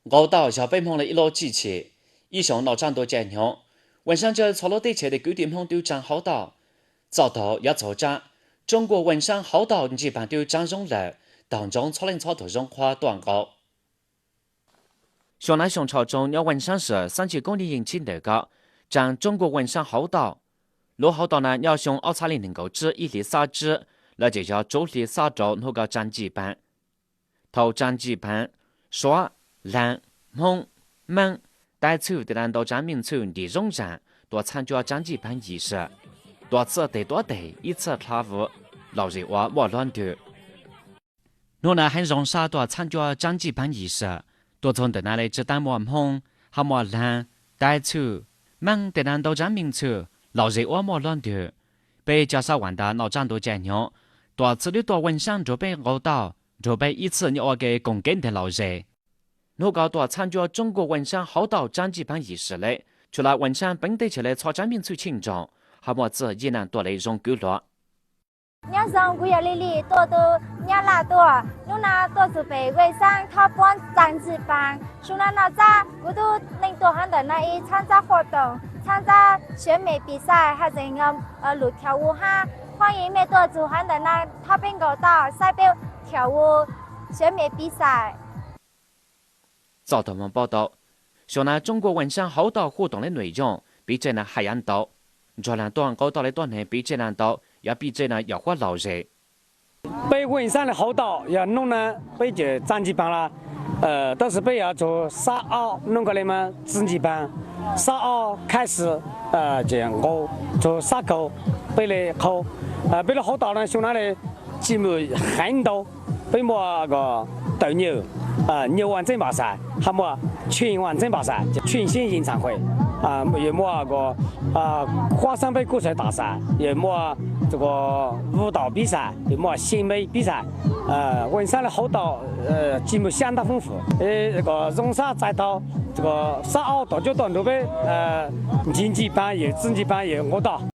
Nqau tauj yog peb Hmoob li ib lub txij chim. Ib xyoo no tsab ntuj caij nyoog, Vaj Sab Ntsaw txhua lub teb chaws de kwv tij Hmoob twb tsaab hauv tauj. Txog thaum yav txhua tsab, Tsoob Kuaj Vaj Sab hauv tauj ntsij paag twb tsaab zoo lawm, taug ntsoov txhua leej txhua tug zoo qhuav tuaj nqau. Xyoo nab xyoo tsho tsoo nyob Vaj Sab Sim xab ntshis koob nyij yeej tsib ntawm koj, tsaab Tsoob Kuaj Vaj Sab hauv tauj. Lub hauv tauj na nyob xyoo ob txhab li neeg nkaum tsib ib hlis xab tsib, lawv tseem yog tsuv hli xab rau hnub koj tsaab ntsij paag. Thaum tsaab ntsij paag, Suav, Laag, Hmoob, Maab, Taib Txwj teg na ntau tsaab meej txwj nrim zoo zaam tuaj txhab ncua tsaab ntsij paag yim sim. Tuaj txij teg tuav teg ib txhij dlha vwm, lom zem ua muaj luag ntwg. Hnub na heev zoo sab tuaj txhab ncua tsaab ntsij paag yim sim. Tuaj txug ntawm na le tsi taab muaj Hmoob, hab muaj Laag, Taib Txwj, Maab teg na ntau tsaab meej txwj, lom zem ua muaj luag ntwg. Peb cov sab Vaj Sab Ntsaw noj tsab ntuj caij nyoog, tuaj txhij lub tuaj Vaj Sab Ntsaw nrug peb nqau tauj, nrug peb ib txhij nyob ua ke koom kev nteg lom zem. Hnub koj tuaj txhab ncua Tsoob Kuaj Vaj Sab hauv tauj tsaab ntsij paag yim sim le, tshua lawv Vaj Sab peev teb chaws le txhua tsaab meej txwj cheej nrooj, hab muaj txhij yij naj tuaj le zoo kwv luag. Nyob zoo, kuv yog Li Li, tuaj tug Nyab Laj tuaj. Hnub na tuaj txug pem Vaj Sab thoob puab tsaab ntsij paag. Xyoo na noj tsab, kuv tub neej tuaj hov ntawm na ib txhab ntsab huaj toom, txhab ntsab xyov mej pis xais hab zeem lug thiav u hab. Hwj yeej mej tuaj txug hov ntawm na thoob peb nqau tauj saib peb thiav u xyov mej pis xais. Txog thaum moog paub tau, xyoo na Tsoob Kuaj Vaj Sab hauv tauj huj toom le nuam yooj, pib tseg na haj yav ntau. Ntsuag laag tuaj nqau tauj le tuab neeg pib tseg na ntau, yuav pib tseg na yog huab lom zem. Peb Vaj Sab le hauv tauj yog hnub na peb ces tsaab ntsij paag lawm, tab sis peb yuav txug xab ob hnub koj le mas txij ntsij paag, xab ob khaib si ces nqau, txug xab kaug peb le qhau. Peb le hauv tauj na xyoo na le tsi mus heev ntau, peb muaj tawm nyuj, nyuj ua ntxeeb npam xais, hab muaj tshwj ua ntxeeb npam xais, tshwj xyeeb yeej txhaam qhuav, yuav muaj huab xeeb peb kub xav tam xais, yuav muaj vuj taum pib xais, yuav muaj xyeeb meb pib xais. Vaj Sab le hauv tauj tsi mus xyab ntab foob fwm, zoo sab txais tau xab ob tom cuab tuaj nrug peb ntsij ntsij paag yog txij ntsij paag yog nqau tauj.